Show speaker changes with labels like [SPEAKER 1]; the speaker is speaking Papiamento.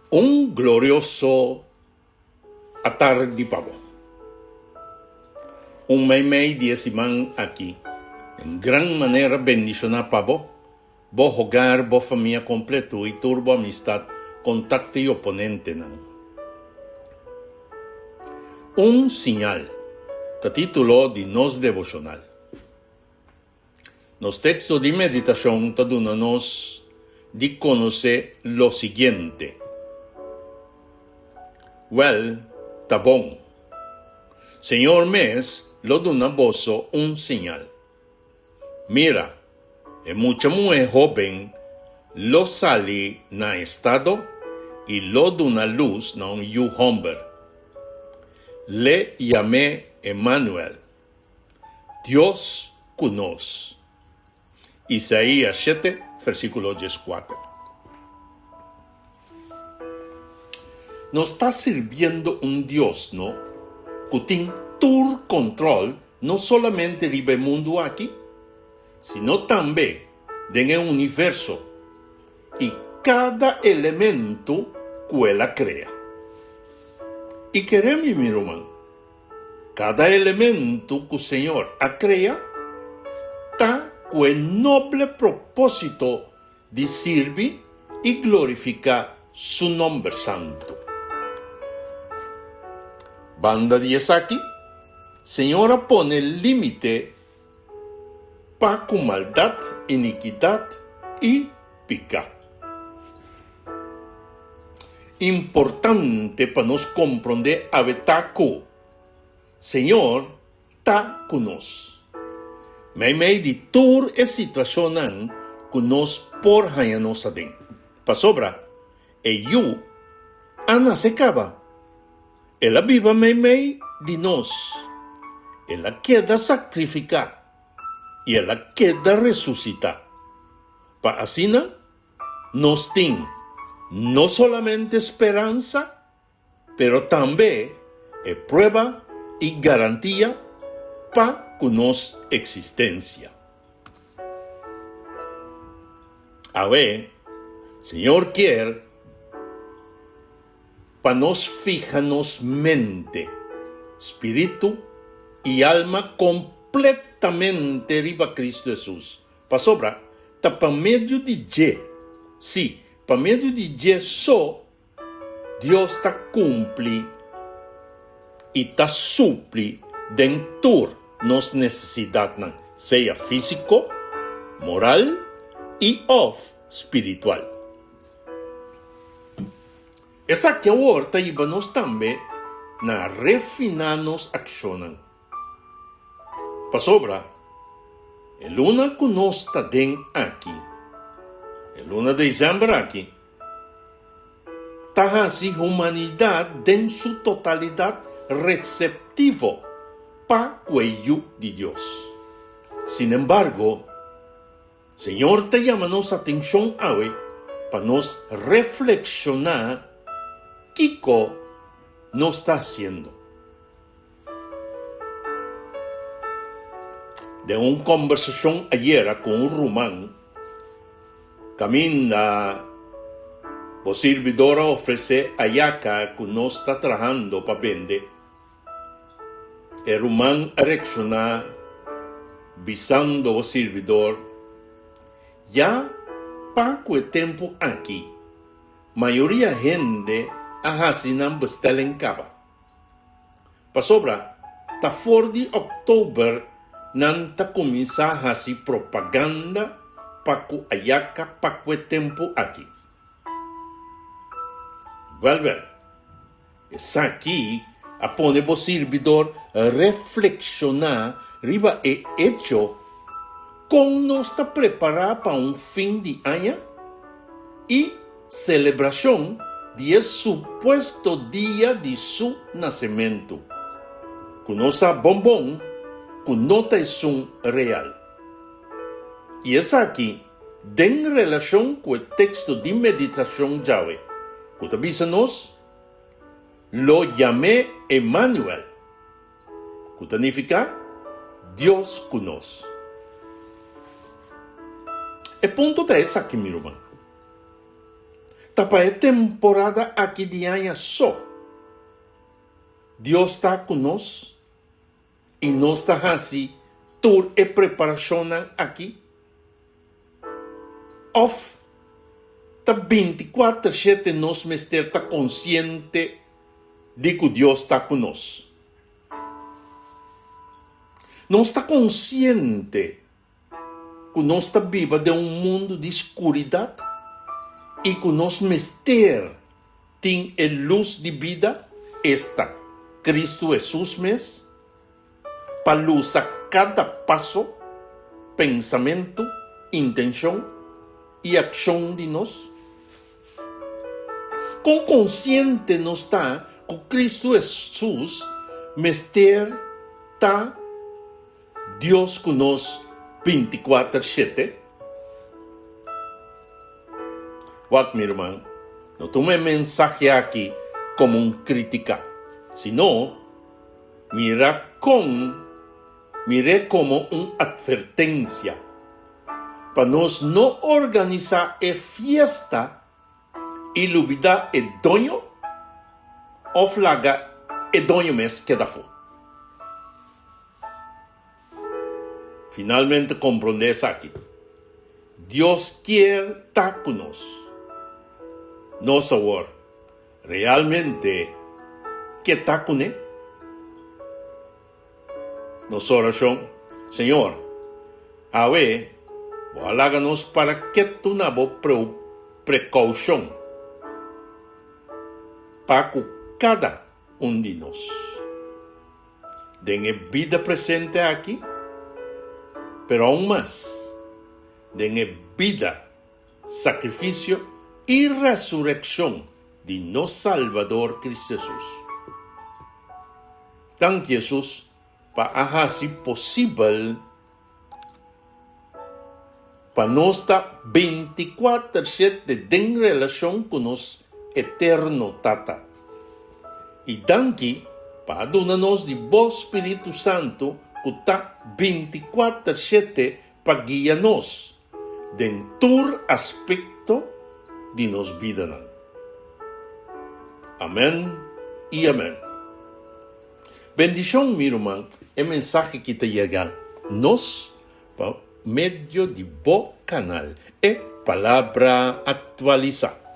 [SPEAKER 1] Un glorioso atardi pa bo. Un meimei di e siman aki, den gran manera bendishoná pa bo, bo hogar, bo famia kompleto i tur bo amistat, kontakto i oponentenan. Un siñal ta título di nos devoshonal. Nos teksto di meditashon ta duna nos di konosé lo siguiente, Wèl, ta bon. Señor mes lo duna boso un señal. Mira, e mucha muhé hóben lo sali na estado i lo duna lus na un yu hòmber. L'e yam'é Emanuel. Dios ku nos. Isaías shete, versíkulo dieskuater. Nos ta sirbiendo un Dios, no, ku tin tur kòntròl no solamente riba e mundu aki, sino tambe den e universo i kada elemento ku el a krea. I kere mi, mi ruman, Kada elemento ku Señor a krea ta ku e noble propósito di sirbi i glorifiká Su nòmber santu. Banda di esaki, Señor a pone límite pa ku maldat, inikidat i piká. Importante pa nos komprondé awe ta ku Señor ta ku nos. Meimei di tur e situashonnan ku nos por haña nos aden. Pasobra e Yu a nase kaba. El a biba meimei di nos. El a keda sakrifiká i el a keda resusitá. Pa asina Nos tin no solamente speransa, pero tambe e prueba i garantia pa ku nos eksistensia. Awe, Señor kier pa nos fiha nos mente, spiritu i alma kompletamente riba Kristu Hesus. Pasobra ta pa medio di dje, sí, pa medio di dje so, Dios ta kumpli i ta supli den tur nos nesesidatnan, sea físiko, moral i òf spiritual. Esaki awor ta hiba nos tambe na refiná nos akshonnan. Pasobra e luna ku nos ta den aki, e luna desèmber aki, ta hasi humanidat den su totalidat reseptivo pa ku e Yu di Dios. Sinembargo, Señor ta yama nos atenshon awe pa nos reflekshoná kiko nos ta hasiendo. Den un kombersashon ayera ku un ruman, kaminda bo sirbidor a ofresé ayaka ku nos ta trahando pa bende, e ruman a reakshoná bisando bo sirbidor, Ya pa ku e tempu aki, mayoria hende a hasi nan bestelling kaba. Pasobra ta for di òktober nan ta kuminsá hasi propaganda pa ku ayaka pa ku e tempu aki. Wèlwèl, esaki a pone bo sirbidor reflekshoná riba e echo kon nos ta prepará pa un fin di aña i Selebrashon di e supuesto dia di su nasementu, ku nos sa bon bon ku no ta esun real. I esaki den relashon ku e teksto di meditashon djawe, ku ta bisa nos, Lo yam'é Emanuel, ku ta nifiká Dios ku nos. E punto ta esaki, mi ruman. Ta pa e temporada aki di aña so Dios ta ku nos i nos ta hasi tur e preparashonnan aki? Òf ta bintikuater shete nos mester ta konsiente di ku Dios ta ku nos? Nos ta konsiente ku nos ta biba den un mundu di skuridat i ku nos mester tin e lus di bida, esta, Kristu Hesus mes, pa lusa kada paso, pensamentu, intenshon i akshon di nos? Kon konsiente nos ta ku Kristu Hesus mester ta Dios ku nos bintikuater shete? Wak mi ruman, no tuma e mensahe aki komo un kritika, sino mira kon mir'é komo un atvertensia pa nos no organisá e fiesta i lubidá e doño òf laga e doño mes keda afó. Finalmente komprondé esaki, Dios kier ta ku nos. Nos awor realmente ke ta kuné? Nos orashon, Señor, awe Bo a laga nos para ketu na Bo prekoushon pa ku kada un di nos. Den e bida presente aki, pero aun mas den e bida, sakrifisio i resurekshon di nos Salbador Cristo Jesus. Danki Jesus pa a hasi posibel pa nos ta bintikuater shete den relashon ku nos Eterno Tata. I danki pa a duna nos di Bo Spiritu Santu ku ta bintikuater shete pa guia nos den tur aspekto di nos bidanan. Amen i amen. Bendishon mi ruman e mensahe ki ta yega nos pa medio di bo kanal E Palabra Aktualisá.